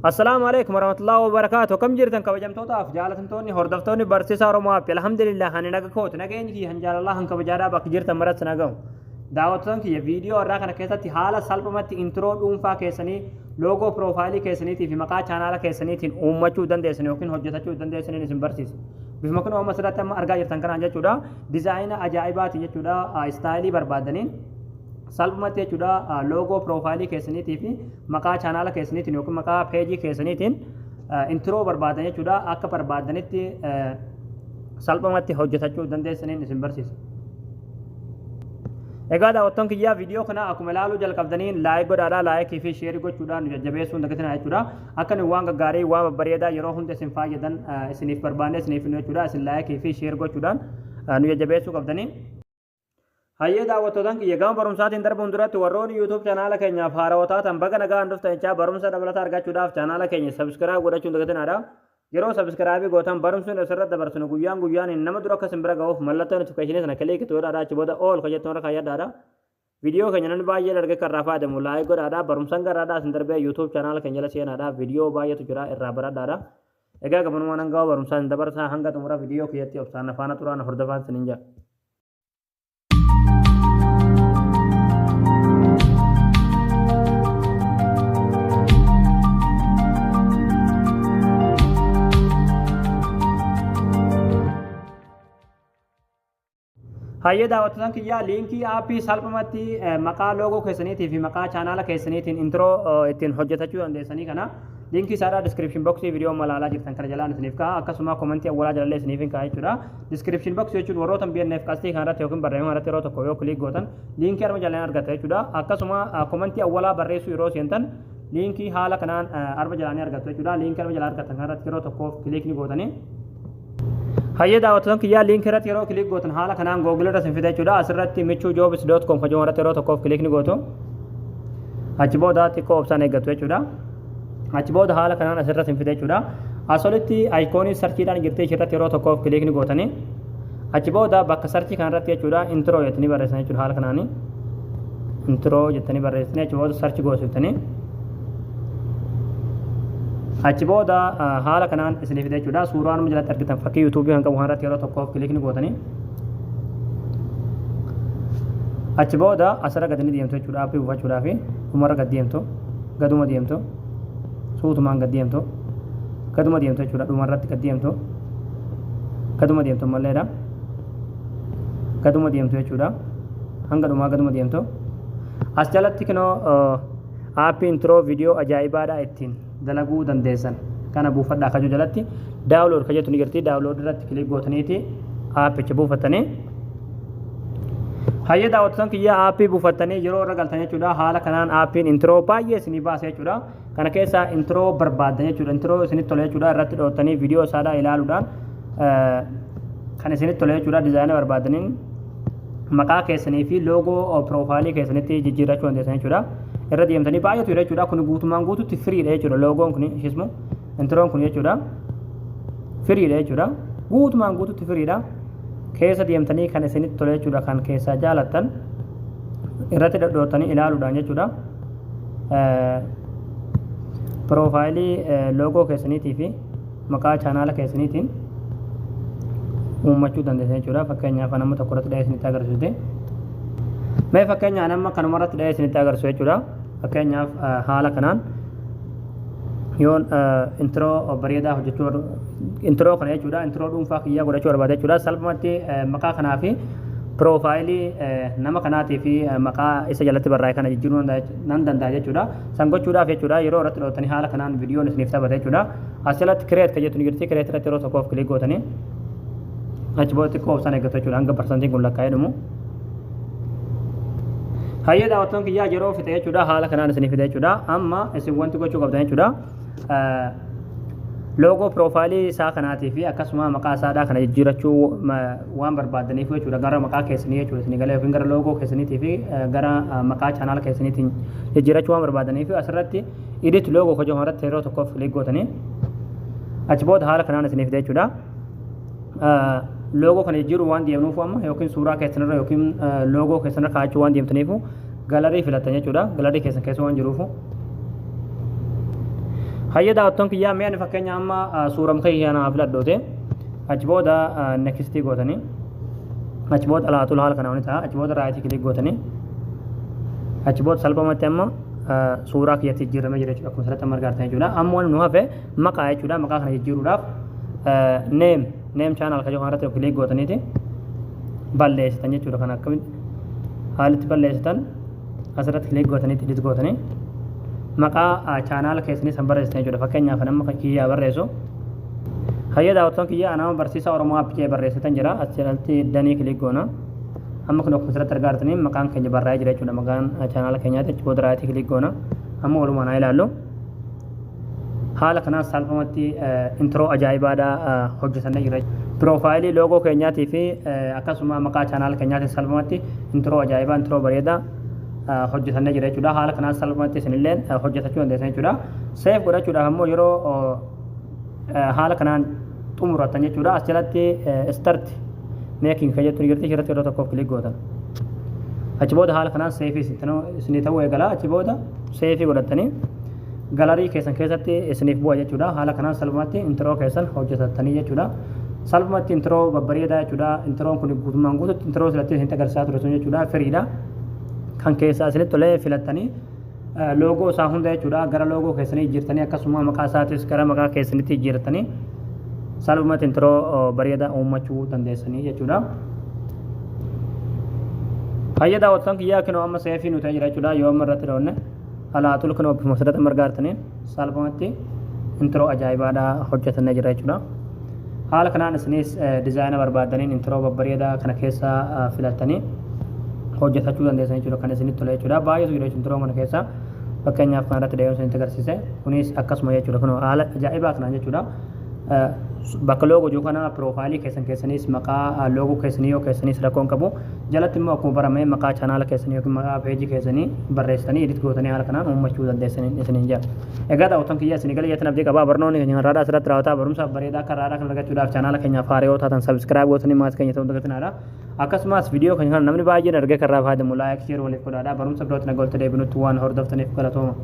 Assalaamu alaikum warahmatullahi wabarakaatu. Akkam jirtan kabajamtootaaf jaalatamtoonni hordoftoonni barsiisaa Oromoo App? Alhamdulillah, ani naga kooti. Nageenyi kiyya han jaalalaa han kabajaadhaa bakka jirtan maratti nagahu. Daawwattoota kiyya, viidiyoo irraa kana keessatti haala salphumatti intro dhuunfaa keessanii logo profile keessaniitii fi maqaa chaanaala keessaniitiin uummachuu dandeessan yookiin hojjetachuu dandeessaniin isin barsiisa. Bifuma kun amma asirratti amma argaa jirtan kanaan jechuudha. Dizaayina ajaa'ibaatiin jechuudha. Style barbaadaniin salphumatti jechuudha, logo profile keessaniitii fi maqaa chaanaala keessaniitiin yookiin maqaa peejii keessaniitiin intro barbaadan jechuudha, akka barbaadanitti salphumatti hojjetachuu dandeessaniin isin barsiisa. Egaa daawwattoon kiyyaa, viidiyoo kana akkuma ilaaluu jalqabdaniin like godhaadhaa, like fi share gochuudhaan nu jajjabeessuun dagatinaa jechuudha. Akka nu waan gaggaarii, waan babbareedaa yeroo hunda isin fayyadan isiniif barbaanne isiniif nu jechuudha. Isin like fi share gochuudhaan nu jajjabeessuu qabdanii. Hayyee daawwattootaan kiyya, gama barumsaatiin darbuun duratti warroonni YouTube chaanaala keenyaaf haarawaa taatan baga nagaan dhuftan jechaa, barumsa dabalataa argachuudhaaf chaanaala keenya subscribe godhachuun dagatinaadha. Yeroo subscribe gootan barumsi asirratti dabarsinu guyyaan guyyaan nama dura akka isin bira ga'uuf mallattoo notification sana click godhaadha. Achi booda all ka jettu irra kaayyadhaadha. Viidiyoo keenya namni baay'ee arge kan irraa fayyadamu like godhaadha. Barumsaan garaadhaa isin darbee YouTube chaanaala keenya jala seenaadha. Viidiyoo baay'eetu jira, irraa baradhaadha. Egaa gabanumaan hanga barumsaan isin dabarsaa, hanga xumura viidiyoo kiyyatti obsaan afaana turaan hordofaan isiniin jedha. Hayyee daawwattoota kiyyaa, liinkii aappii salphumatti maqaa logo keessaniitii fi maqaa chaanaala keessaniitiin intro ittiin hojjetachuu dandeessanii kana liinkii isaadhaa description box viidiyoo malaalaa jirtan kana jalaan isiniif ka'a, akkasuma komentii awwalaa jalallee isiniif hin ka'a jechuudha. Description box jechuun warroota hin beekneef qasxii kana irratti yookiin barreeffama irratti yeroo tokko yoo click gootan liinkii arma jalaan argatta jechuudha. Akkasuma komentii awwalaa barreessuu yeroo seentan liinkii haala kanaan arma jalaan argattu jechuudha. Liinkii arma jalaan argattan kana irratti yeroo tokkoof click ni gootanii. Hayyee daawwattoota kiyyaa, liinkii irratti yeroo click gootan haala kanaan Google irra isin fida jechuudha. Asirratti michuujobs.com kan jedhamu irratti yeroo tokkoof click ni gootu. Achi booda xiqqoo obsaan eeggatu jechuudha. Achi booda haala kanaan asirra isin fida jechuudha. As olitti icon searchiidhaan jirtee ishirratti yeroo tokkoof click ni gootanii. Achi booda bakka search kanarratti jechuudha, intro jettanii barreessan jechuudha haala kanaanii. Intro jettanii barreessanii achi booda search goosiftanii. Achi booda haala kanaan isinii fida jechuudha. Suuraa nama jalatti argitan fakkii yuutuubii kan qabu kanarratti yeroo tokkoof click ni gootanii. Achi booda asirra gadi ni deemtu jechuudha. Aappii buufachuudhaaf dhumarra gad deemtu. Gaduma deemtu. Suutumaan gad deemtu. Gaduma deemtu jechuudha. Dhumarratti gad deemtu. Gaduma deemtu malleedha. Gaduma deemtu jechuudha. Hanga dhumaa gaduma deemtu. As jalatti kinoo aappii intro viidiyoo ajaa'ibaadha ittiin dalaguu dandeessan kana buufadhaa kajuu jalatti download ka jettu ni jirti. Download irratti click gootaniiti aappicha buufattanii. Hayyee daawwattoota kiyyaa, aappii buufattanii yeroo irra galtan jechuudha, haala kanaan aappiin intro baay'ee isinii baasa jechuudha. Kana keessaa intro barbaaddan jechuudha, intro isinitti tole jechuudha, irratti dhootanii viidiyoo isaadhaa ilaaluudhaan kan isinitti tole jechuudha, dizaayina barbaadaniin maqaa keessanii fi logo profile keessanitti jijjiirrachuu dandeessan jechuudha. Irra deemtanii baay'eetu jira jechuudha. Kun guutumaan guututti freedha jechuudha. Logoon kun ishismu introon kun jechuudha. Freedha jechuudha. Guutumaan guututti freedha. Keessa deemtanii kan isinitti tole jechuudha, kan keessaa jaalattan irratti dhodhootanii ilaaluudhaan jechuudha. Profile logo keessaniitii fi maqaa chaanaala keessaniitiin uummachuu dandeessan jechuudha. Fakkeenyaaf nama tokko irratti dhahee isinitti agarsiisuti. Mee fakkeenyaaf nama kanuma irratti dhahee isinitti agarsiisu jechuudha. Fakkeenyaaf haala kanaan yoon intro bareedaa hojjechuu, intro kana jechuudha, intro dhuunfaa kiyyaa godhachuu barbaada jechuudha. Salphumatti maqaa kanaa fi profile nama kanaatii fi maqaa isa jalatti barraa'e kana jijjiiruu nan danda'a jechuudha. San gochuudhaaf jechuudha, yeroo irratti dhootanii haala kanaan viidiyoon isiniif taphata jechuudha. As jalatti create kan jettu ni jirti. Create irratti yeroo tokkoof click gootanii achi booda xiqqoo obsaan eeggatu jechuudha, hanga parsantiin kun lakkaa'ee dhumu. Hayyee daawwattoon kiyyaa, yeroo fixe jechuudha, haala kanaan isinii fide jechuudha. Amma isin wanti gochuu qabdan jechuudha, logo profile isaa kanaatii fi akkasuma maqaa isaadhaa kana jijjiirachuu waan barbaaddaniif jechuudha, gara maqaa keessanii jechuudha isinii galee yookiin gara logo keessaniitii fi gara maqaa chaanaala keessaniitiin jijjiirachuu waan barbaadaniif asirratti edit logo kojoo irratti yeroo tokkoof click gootanii achi booda haala kanaan isinii fide jechuudha. Logo kana jijjiiruu waan deemnuuf amma yookiin suuraa keessanirra yookiin logo keessanirra kaa'achuu waan deemtaniifu gallery filattan jechuudha. Gallery keessan keessa waan jiruufu. Hayya daawwattoon kiyyaa, mee ani fakkeenya amma suuram kiyya naa filadhoote, achi booda next gootanii, achi booda alaatul haala kanaan ni ta'a. Achi booda right click gootanii, achi booda salphumatti amma suuraa kiyyatti jijjiiramee jira jechuudha. Akkuma asirratti amma argaa jechuudha. Amma waan nu hafe maqaa jechuudha. Maqaa kana jijjiiruudhaaf name channel kan jedhu irratti click gootaniiti balleessitan jechuudha. Kan akkamitti haalitti balleessitan, asirratti click gootaniiti edit gootanii maqaa chaanaala keessanii san barreessitan jechuudha. Fakkeenyaaf nama kiyyaa barreessu. Hayya daawwattoon kiyyaa, anama barsiisaa Oromoo Appicee barreessitan jira. As jalatti done click goona. Amma kun akkuma asirratti argaa jirtanii maqaan keenya barraa'ee jira jechuudha. Maqaan chaanaala keenyaatti achi booda right click goona. Amma walumaan haa ilaallu. Haala kanaan salphumatti intro ajaa'ibaadhaa hojjetannee jira. Profile, logo keenyaatii fi akkasuma maqaa chaanaala keenyaatiin salphumatti intro ajaa'ibaa, intro bareedaa hojjetannee jira jechuudha. Haala kanaan salphumatti isinillee hojjetachuu dandeessan jechuudha. Save godhachuudhaaf ammoo yeroo haala kanaan xumuratan jechuudha. As jalatti start making kan jettu jirti, irratti yeroo tokkoof click gootan. Achi booda haala kanaan save isinii ta'uu eegala. Achi booda save godhatanii gallery keessan keessatti isiniif bu'a jechuudha. Haala kanaan salphumatti intro keessan hojjetattanii jechuudha. Salphumatti intro babbareedaa jechuudha. Introon kun guutummaan guututti intro silatti isinitti agarsiisaa ture sun jechuudha. Freedha. Kan keessaa isinitti tolee filattanii logo isaa hunda jechuudha gara logo keessanii jijjiirtanii, akkasuma maqaa isaatis gara maqaa keessanitti jijjiirtanii salphumatti intro bareedaa uummachuu dandeessanii jechuudha. Hayya daawwattoon kiyyaa, kinoo amma save nu ta'e jira jechuudha. Yoo amma irratti dhoonne alaatul kinoo bifuma asirratti margaa jirtaniin salphumatti intro ajaa'ibaadhaa hojjetannee jira jechuudha. Haala kanaan isinis design barbaaddaniin intro babbareedaa kana keessaa filattanii hojjetachuu dandeessan jechuudha, kan isinitti tole jechuudha. Baay'eetu jira jechuudha intro kana keessa. Fakkeenyaaf kan irratti deemuu isinitti agarsiise kunis akkasuma jechuudha. Kun haala ajaa'ibaa kanaan jechuudha. Bakka logo jiru kana profile keessan keessanis maqaa logo keessanii yoo keessanis rakkoon qabu, jalatti immoo akkuma barame maqaa chaanaala keessanii yookiin maqaa peejii keessanii barreessitanii edit gootanii haala kanaan uummachuu dandeessanii isiniin jedha. Egaa daawwattoon kiyya, isinii gala jettan abdii qabaa. Barnoonni keenya har'aadhaa asirratti raawwataa. Barumsaaf bareedaa akka har'aadhaa kan argachuudhaaf chaanaala keenyaaf haaraa yoo taatan subscribe gootanii maatii keenya ta'uu dagatinaadha. Akkasumas viidiyoo keenya kana namni baay'een argee kan irraa fayyadamu like, share waliif godhaadha. Barumsa birootti nagaa walitti deebinutti waan hordoftaniif galatooma.